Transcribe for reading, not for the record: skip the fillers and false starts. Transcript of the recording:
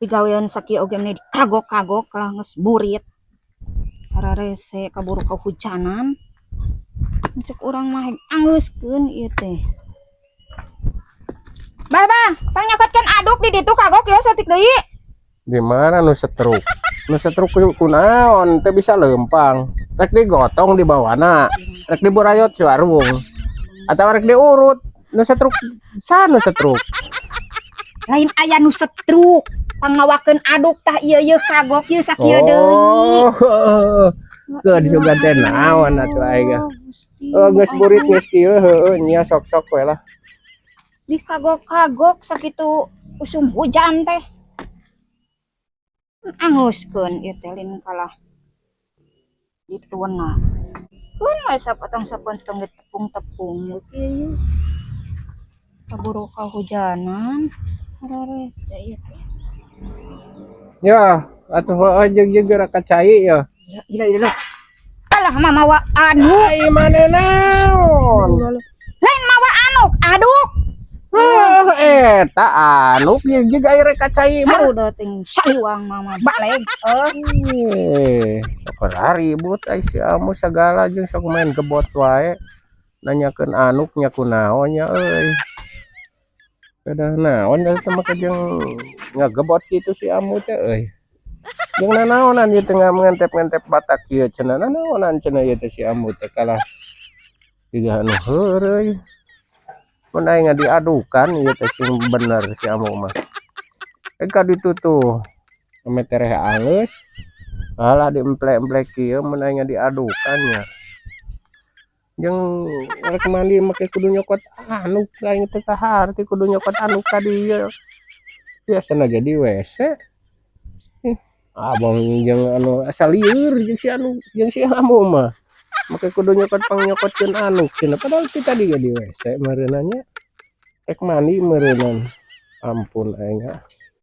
Digawean sakieu oge meni kagok-kagok lah, geus burit. Hararese kaburu kahujanan. Cek urang mah anggeuskeun ieu teh. Bah, bah, pang nyokotkeun aduk di ditu, kagok ya saeutik deui. Di mana nu setruk? Nu setruk kunaon teu bisa lempang. Rek digotong di bawana, rek diburayot si warung. Atau rek diurut. Nu setruk sana setruk. Lain aya nu setruk. Pangmawakeun aduk tah ieu ieu, kagok ieu sakieu deui. Oh, ke disugan teh naon atuh aing. Oh, geus burit geus kieu, heueuh nya, sok-sok we lah. Di kagok-kagok sakitu usum hujan teh. Anggeuskeun ieu teh, lin kalah dituna. Keun we sapotong sapotong tepung-tepung kieu ieu. Kaburu kahujanan. Hararese ieu teh. Ya, atuh heueuh, jeung geura ka cai ya. Gila gila. Alah mah mawa anu. Ai maneh naon? Lain mawa anuk, aduk. Ah, eta anuk jeung jeung ai rek ka cai mah. Baru dateng saliwang mama baleg. Eh, sok ribut ai si Amu sagala jeung sok main gebot wae. Nanyakeun anuk nya kunaon nya euy. Kedah naon da teh make jeung ngagebot kitu si Amu teh euy. Jeung nanaonan ieu teh ngentep-ngentep batak kieu cenah, nanaonan cenah ieu teh si Amu teh, kalah jiga anu heureuy. Mun aing diadukan ieu teh sing bener si Amu mah. Eh, ka ditu tuh ame tereh alus. Alah, diemplek-emplek kieu mun aing diadukan nya. Jeung rek mandi make kudu nyokot anuk, aing teh kaharti kudu nyokot anuk ka dieu. Biasana ge di WC. Ih, abang jeung anu asa lieur jeung si anu jeung si Amu mah. Make kudu nyokot pangnyokotkeun anuk cenah, padahal ti tadi ge di WC meureunna nya. Rek mandi meureunan. Ampun aing ah.